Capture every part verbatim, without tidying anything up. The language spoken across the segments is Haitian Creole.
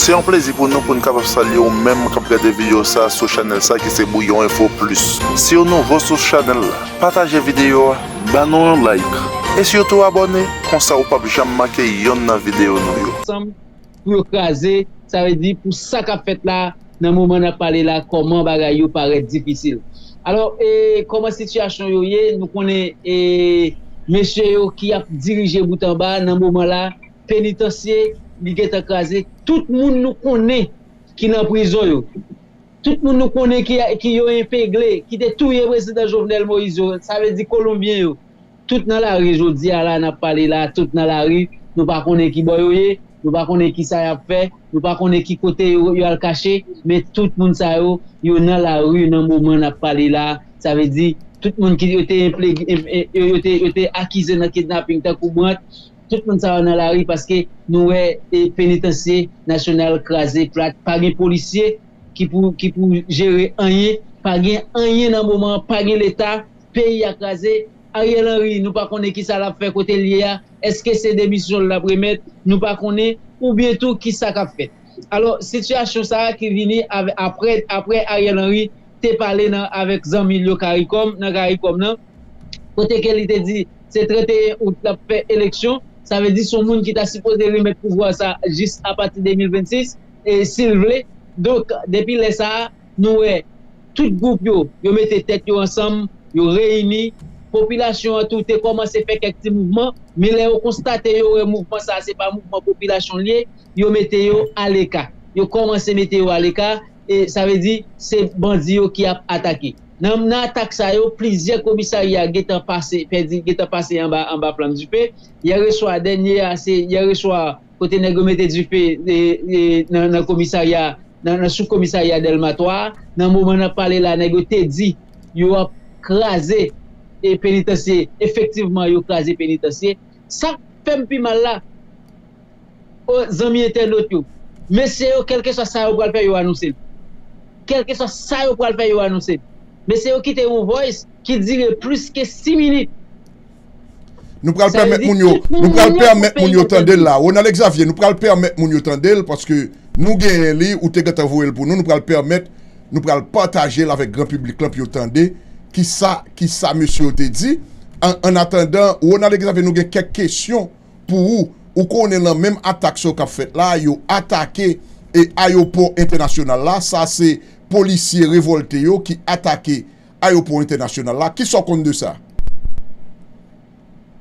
Se yon plezi pou nou pou n kapab salye ou menm k ap gade videyo sa sou chanèl sa ki se Bouyon Enfo Plis. Si w nouvo sou chanèl la, pataje videyo a, ban nou yon like. E sitou abòne, konsa ou p ap janm manke yonn nan videyo nou yo. Ansanm pou yo kraze, sa vle di pou sa k ap fèt la, nan moman n ap pale la, kòman bagay yo parèt difisil. Alò, e, kòman sitiyasyon yo ye, nou konnen e, mesye yo ki ap dirije bout anba nan moman la, penitansye, li gentan kraze, tout moun nou konnen ki nan prizon yo, tout moun nou konnen ki, ki yo enpegle, ki te touye prezidan Jovenel Moïse yo, sa vle di Kolonbyen yo, tout nan lari jodi a la n ap pale la, tout nan lari, nou pa konnen ki bò yo ye, nou pa konnen ki sa y ap fè, nou pa konnen ki kote yo, yo al kache, men tout moun sa yo, yo nan lari nan moman n ap pale la, sa vle di, tout moun ki yo te enple- em- em- yo, yo te, yo te akize nan kidnaping tankou Brandt, tout moun sa yo nan lari paske nou wè e, penitansye nasyonal kraze plat, pa gen polisye ki pou, ki pou jere anyen, pa gen anyen nan moman an, pa gen leta, peyi a kraze, Ariel Henry, nou pa konnen ki sa l ap fè kote l ye a, èske se demisyon l l ap remèt, nou pa konnen, oubyen tou ki sa k ap fèt. Alò, sitiyasyon sa a ki vini avè- apre, apre Ariel Henry te pale nan, avèk zanmi l yo Caricom, nan Caricom nan, kote ke li te di se trannteyen out l ap fè eleksyon, sa vle di se yon moun ki ta sipoze remèt pouvwa sa jis apati de mil vennsis, e si l vle. Donk, depi lè sa a, nou wè tout gwoup yo, yo mete tèt yo ansanm, yo reyini. Popilasyon an tou te kòmanse fè kèk ti mouvman, men lè yo konstate yo wè mouvman sa a se pa mouvman popilasyon l ye, yo mete yo aleka. Yo kòmanse mete yo aleka, e sa vle di se bandi yo ki ap atake. Nan, nan atak sa yo, plizyè komisarya gentan pase, pèdi, gentan pase anba, anba flanm dife. Yè reswa, dènye a, se yè reswa, kote nèg yo mete dife e, e, nan, nan komisarya, nan, nan sou komisarya Dèlma twa a. Nan moman n ap pale la, nèg yo te di yo ap kraze e penitansye. Efektivman, yo kraze penitansye. Sa k fè m pi mal la, o, zanmi entènot yo, mesye yo, kèlkeswa sa yo pral fè, yo anonse l. Kèlkeswa sa yo pral fè, yo anonse l. Mesye yo kite yon voice ki dire plis ke sis minit. Nou pral pèmèt moun yo, nou pral pèmèt moun yo tande l la. Ronald Xavier, nou pral pèmèt moun yo tande l paske nou genyen li, ou te gentan voye l pou nou, nou pral pèmèt, nou pral pataje l avèk gran piblik lan pou yo tande kisa, kisa mesye yo te di. An, an atandan, Ronald Xavier, nou gen kèk kesyon pou ou. Ou konnen nan menm atak sa yo k ap fèt la, yo atake e ayewopò entènasyonal la, sa se polisye revòlte yo ki atake ayewopò entènasyonal la. Kisa w konn de sa?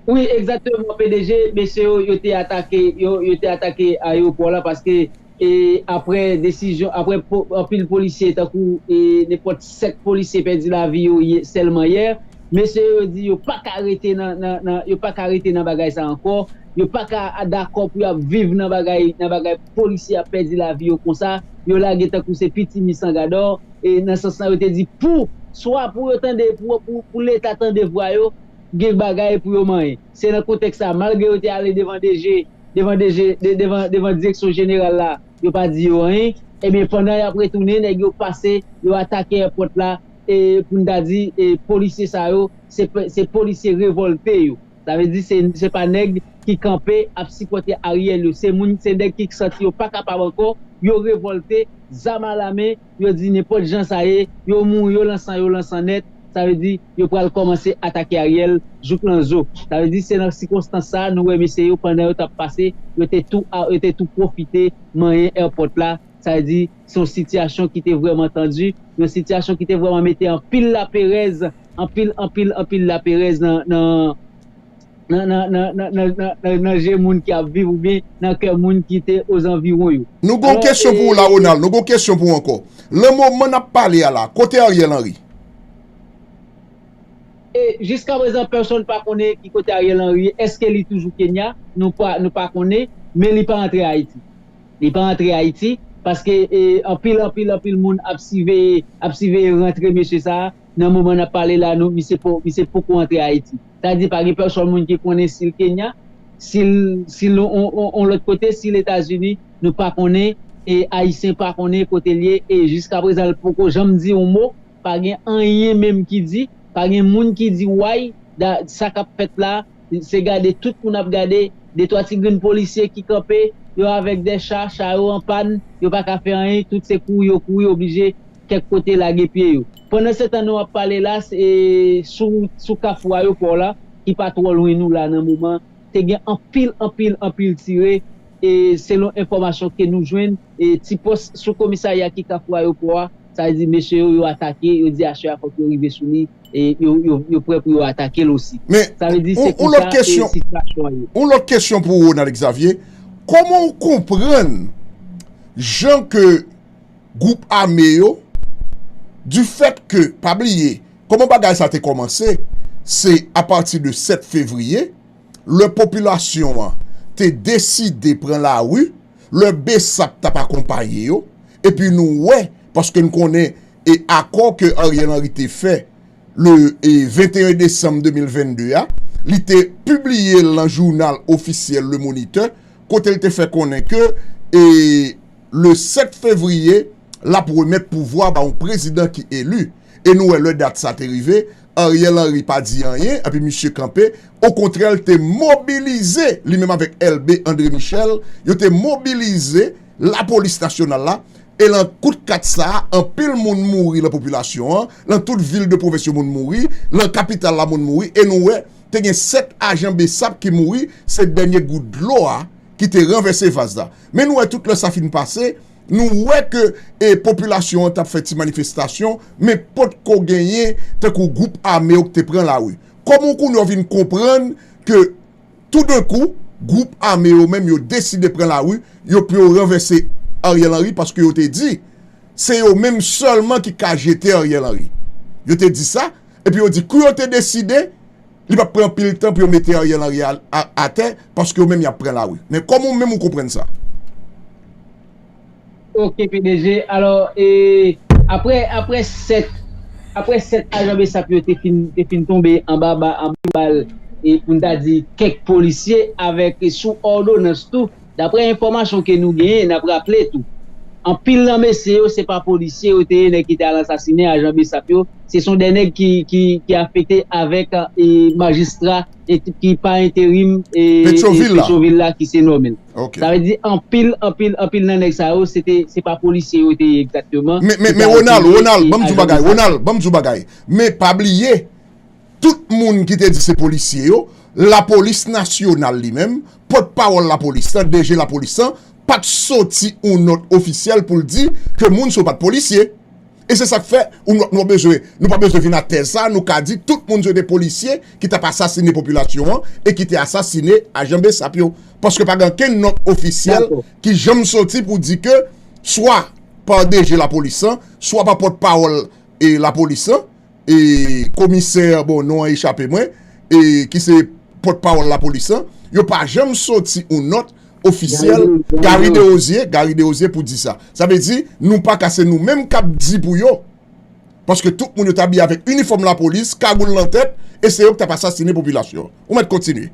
Wi, egzakteman, P D G, mesye yo, yo te atake, yo, yo te atake ayewopò la paske e apre desizyon, apre po, anpil polisye, tankou e nenpòt sèt polisye pèdi lavi yo sèlman yè, mesye yo di yo pa ka rete nan, nan, nan, yo pa ka rete nan bagay sa ankò, yo pa ka dakò pou y ap viv nan bagay, nan bagay polisye ap pèdi lavi yo konsa, yo lage tankou se pitimi san gadò, e nan sans lan yo te di pou, swa pou yo tande, pou, pou, pou Leta tande vwa yo, gen bagay pou yo manyen. Se nan kontèks sa, malgre yo te ale devan D G, devan D G, de, devan, devan direksyon jeneral la, yo pa di yo anyen. Ebyen, pandan y ap retounen, nèg yo pase, yo atake èpòt la, e pou n ta di, e polisye sa yo, se, se polisye revòlte yo. Sa vle di se, se pa nèg ki kanpe ap sipòte Ariel yo. Se moun, se nèg ki santi yo pa kapab ankò, yo revòlte, zam alamen, yo di nenpòt jan sa ye, yo mouri, yo lan san, yo lan san nèt, sa vle di yo pral kòmanse atake Ariel jouk lan zo. Sa vle di se nan sikonstans sa a nou wè mesye yo pandan yo t ap pase, yo te tou, yo te tou pwofite manyen èpòt la. Sa vle di se yon sitiyasyon ki te vrèman tandi, yon sitiyasyon ki te vrèman mete anpil laperèz, anpil, anpil, anpil laperèz nan, nan, nan, nan je moun ki ap viv oubyen nan kè moun ki te ozanviwon yo. Nou gen yon kesyon pou ou la, Ronald. Nou gen yon kesyon pou ou ankò. Lan moman n ap pale a la, kote Ariel Henry? E jiskaprezan, pèsonn pa konnen ki kote Ariel Henry ye. Èske li toujou Kenya? Nou pa, nou pa konnen, men li pa antre Ayiti. Li pa antre Ayiti, paske e, anpil, anpil, anpil moun ap siveye, ap siveye rantre mesye sa a. Nan moman n ap pale la, nou, misye po, misye poko antre Ayiti. Sa di pa gen pèsonn moun ki konnen si l Kenya, si l, si l on, on, on lòt kote, si l Etazini, nou pa konnen, e Ayisyen pa konnen kote l ye, e jiskaprezan l poko janm di yon mo, pa gen anyen menm ki di, pa gen moun ki di way, da, sa k ap fèt la, se gade tout moun ap gade, de twa ti grenn polisye ki kanpe, yo avèk de cha, cha yo an pàn, yo pa ka fè anyen, tout se kouri yo kouri, oblije kèk kote lage pye yo. Pandan se tan nou ap pale la, se, sou, sou kafou ayopò la, ki pa twò lwen nou la nan moman, te gen anpil, anpil, anpil tire, e selon enfòmasyon ke nou jwenn, e ti pòs sou komisarya ki kafou ayopò a, sa vle di mesye yo, yo atake, yo di aswè a fòk yo rive sou li, e yo, yo, yo prè pou yo atake l osi. Men, sa vle di se yon lòt kesyon, sitiyasyon an ye. Yon lòt kesyon pou Ronald Xavier, kòman w konprann jan ke gwoup ame yo, du fait que, pa bliye, kòman bagay sa te kòmanse, se apati de sèt fevriye, lè popilasyon an te deside pran lari, lè BSAP t ap akonpaye yo, epi nou wè, paske n konnen e akò ke Ariel Henry te fè le e, venteyen desanm de mil vennde a, li te pibliye l nan jounal ofisyèl Le Moniteur, kote l te fè konnen ke e, le sèt fevriye, l ap remèt pouvwa ba yon prezidan ki eli. E nou wè lè dat sa te rive, Ariel Henry pa di anyen, epi misye kanpe. Okontrè, l te mobilize, li menm avèk Elbé André Michel, yo te mobilize lapolis nasyonal la, e lan kout kat sa a, anpil moun mouri lan popilasyon an, lan tout vil de pwovens yo moun mouri, lan kapital la moun mouri, e nou wè, te gen sèt ajan BSAP ki mouri, se dènye gout dlo a ki te ranvèse vaz la. Men nou wè tout lè sa fin pase, nou wè ke e, popilasyon an t ap fè ti manifestasyon, men potko genyen tankou gwoup ame yo ki te pran lari. Kòman kounye a w vin konprann ke toudenkou, gwoup ame yo menm yo deside pran lari, yo pou yo ranvèse Ariel Henry paske yo te di, se yo menm sèlman ki ka jete Ariel Henry. Yo te di sa, epi yo di kou yo te deside, li p ap pran anpil tan pou yo mete Ariel Henry a, a, atè, paske yo menm y ap pran lari. Men kòman ou menm ou konprann sa? Ok, PDG. Alò, e, apre, apre sèt, apre sèt ajan BSAP yo te fin, te fin tonbe anba, ba, anba bal, e, pou n ta di, kèk polisye avèk, e, sou òdonans tou. Daprè enfòmasyon ke nou genyen, n ap raple tou, anpil nan mesye yo, se pa polisye yo te ye, nèg ki te al ansasinen ajan BSAP yo. Se son de nèg ki, ki, ki afekte avèk, e, majistra, e, ki pa enterim, e, e, Petrovil la. Petrovil la ki se nonmen l. Ok. Sa vle di anpil, anpil, anpil nan nèg sa yo, se te, se pa polisye yo te ye egzakteman. Men, men, men Ronald, Ronald, ban m di w bagay, Ronald, ban m di w bagay. Men pa bliye, tout moun ki te di se polisye yo, lapolis nasyonal li menm, pòtpawòl lapolis lan, DG lapolis lan, pa t soti yon nòt ofisyèl pou l di ke moun sa yo pa t polisye. E se sa k fè, ou, nou, nou bezwen, nou pa bezwen vin ak tèz sa, nou ka di tout moun sa yo te polisye ki t ap asasinen popilasyon an e ki te asasinen ajan BSAP yo. Paske pa gen okenn nòt ofisyèl ki janm soti pou di ke swa pa DG lapolis lan, swa pa pòtpawòl e lapolis lan, e komisè, bon, non an echape mwen, e ki se pòtpawòl lapolis lan, yo pa janm soti yon nòt ofisyèl, Gary Desrosiers, Gary Desrosiers pou di sa. Sa vle di, nou pa ka, se nou menm k ap di pou yo. Paske tout moun yo t abiye avèk inifòm lapolis, kagoul nan tèt, e se yo ki t ap asasinen popilasyon an. Ou mèt kontinye.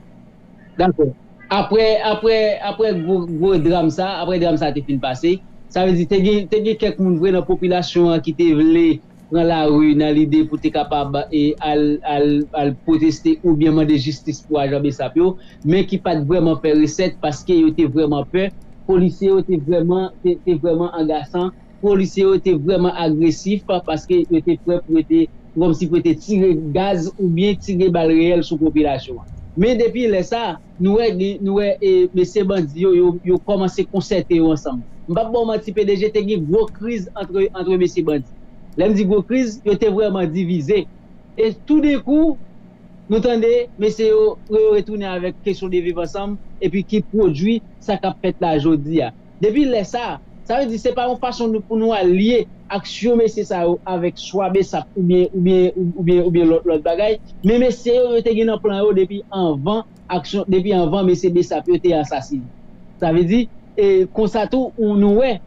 Dakò. Apre, apre, apre gwo, gwo dram sa, apre dram sa te fin pase, sa vle di te gen, te gen kèk moun vre nan popilasyon an ki te vle pran lari nan lide pou te kapab, e, al, al, al pwoteste oubyen mande jistis pou ajan BSAP yo, men ki pa t vrèman fè resèt paske yo te vrèman pè. Polisye yo te vrèman, te, te vrèman angasan. Polisye yo te vrèman agresif paske yo te prè pou yo te, kòmsi pou yo te tire gaz oubyen tire bal reyèl sou popilasyon an. Men depi lè sa, nou wè, nou wè, e, mesye bandi yo, yo, yo kòmanse konsète yo ansanm. M p ap ba w manti, PDG, te gen gwo kriz antre, antre mesye bandi. Lè m di gwo kriz, yo te vrèman divize. E toudenkou, nou tande mesye yo, yo retounen avèk kesyon de viv ansanm, epi ki pwodui sa k ap fèt la jodi a. Depi lè sa, sa vle di se pa yon fason nou, pou nou al lye aksyon mesye sa yo avèk swa BSAP oubyen, oubyen, oubyen, oubyen lòt, lòt bagay, men mesye yo, yo te gen nan plan yo depi anvan aksyon, depi anvan mesye BSAP yo te asasinen. Sa vle di, e, konsa tou, ou, nou wè,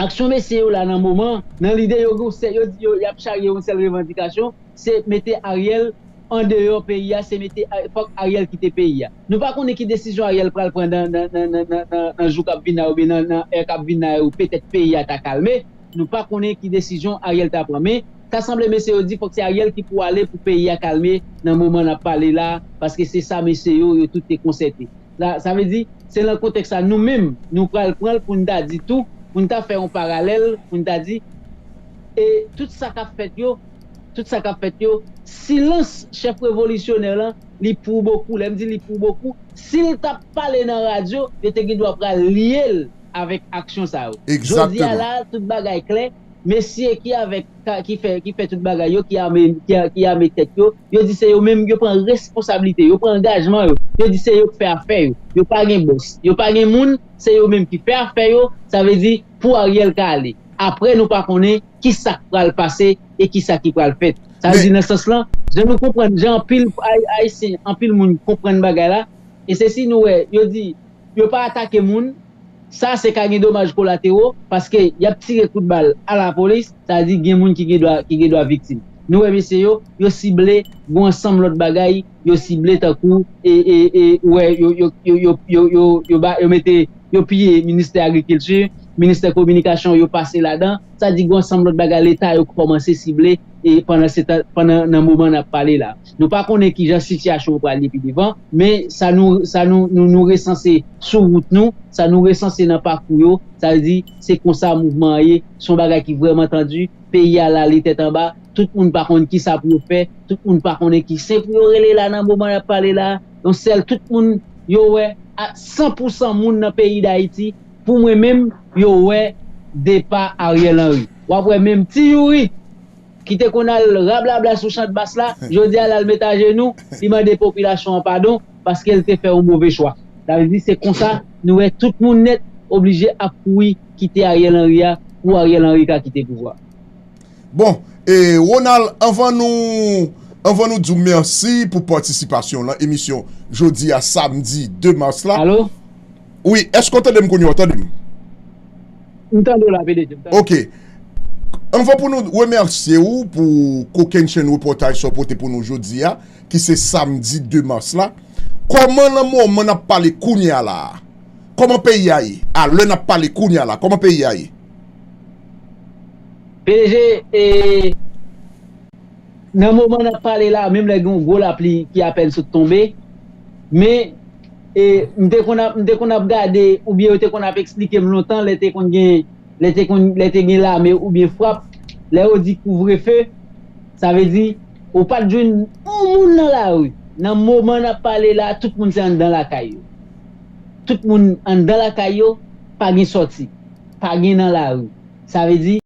aksyon mesye yo la nan moman, nan lide yo, yo, yo, y ap charye yon sèl revandikasyon, se mete Ariel andeyò peyi a, se mete, fòk Ariel kite peyi a. Nou pa konnen ki desizyon Ariel pral pran nan, nan, nan jou k ap vin la, oubyen nan, nan è k ap vin la, ou petèt peyi a ta kalme. Nou pa konnen ki desizyon Ariel ta pran. Men, ta sanble mesye yo di fòk se Ariel ki pou ale pou peyi a kalme nan moman n ap pale la, paske se sa mesye yo, yo tout te konsète. Sa, sa vle di, se nan kontèks sa nou menm, nou pral pran l pou n ta di tou, pou n ta fè yon paralèl, pou n ta di, e tout sa k ap fèt yo, tout sa k ap fèt yo, silans chèf revolisyonè lan, li pou bokou. Lè m di li pou bokou, si l t ap pale nan radyo, yo te gen dwa pral lye l avèk aksyon sa yo. Jodi a la, tout bagay klè. Mesye ki avèk, ki fè, ki fè tout bagay yo, ki ame, ki, ki ame tèt yo, yo di se yo menm, yo pran responsablite, yo pran angajman yo. Yo di se yo k fè afè yo. Yo pa gen bòs, yo pa gen moun, se yo menm ki fè afè yo. Sa vle di, pou Ariel ka ale. Apre, nou pa konnen ki sa k pral pase e ki sa ki pral fèt. Sa vle di, nan sans lan, jan nou konprann, jan anpil Ay-, Ayisyen, anpil moun konprann bagay la, e se si nou wè, yo di, yo pa atake moun, sa se ka gen domaj kolatero, paske y ap tire kout bal a lapolis, sa vle di gen moun ki gen dwa, ki gen dwa viktim. Nou wè mesye yo, yo sible yon ansanm lòt bagay, yo sible tankou, e, e, e, ou wè, yo, yo, yo, yo, yo, yo, yo, ba, yo mete, yo piye ministè agrikilti, ministè kominikasyon, yo pase ladan, sa di gen ansanm lòt bagay leta yo kòmanse sible, e pandan se tan, pandan nan moman n ap pale la. Nou pa konnen kijan sitiyasyon an pral ye pi devan, men sa nou, sa nou, nou, nou resanse sou wout nou, sa nou resanse nan pakou yo, sa vle di se konsa mouvman an ye, se yon bagay ki vrèman tandi, peyi a la li tèt anba, tout moun pa konn kisa pou yo fè, tout moun pa konnen ki sen pou yo rele la nan moman n ap pale la, yon sèl tout moun yo wè a san pou san moun nan peyi Dayiti, pou mwen menm, yo wè depa Ariel Henry. W ap wè menm Ti Youri, ki te konn al rablabla sou Chant Basse la, jodi a l al met ajenou, li mande popilasyon an padon, paske l te fè yon move chwa. Sa vle di se konsa, nou wè tout moun nèt oblije ap kouri kite Ariel Henry a, pou Ariel Henry ka kite pouvwa. Bon, e Ronald, anvan nou, anvan nou di w mèsi pou patisipasyon w nan emisyon jodi a samdi de mas la. Alo? Wi, èske w tande m kounye a? W tande m? M tande w la, P D G, m tande. Ok. Anvan pou nou remèsye w pou kokennchenn repòtaj sa w pote pou nou jodi a, ki se samdi de mas la, kòman nan moman n ap pale kounye a la a? Kòman peyi a ye? A lè n ap pale kounye a la, kòman peyi a ye? P D G, e, nan moman n ap pale la, menm lè gen yon gwo lapli ki apèn sot tonbe, men, e, m te konn ap, m te konn ap gade, oubyen yo te konn ap eksplike m lontan, lè te konn gen, lè te konn, lè te gen lame oubyen frap, lè yo di kouvrefe, sa vle di, ou pa t jwenn yon moun nan lari. Nan moman n ap pale la, tout moun se anndan lakay yo. Tout moun anndan lakay yo, pa gen sòti, pa gen nan lari. Sa vle di,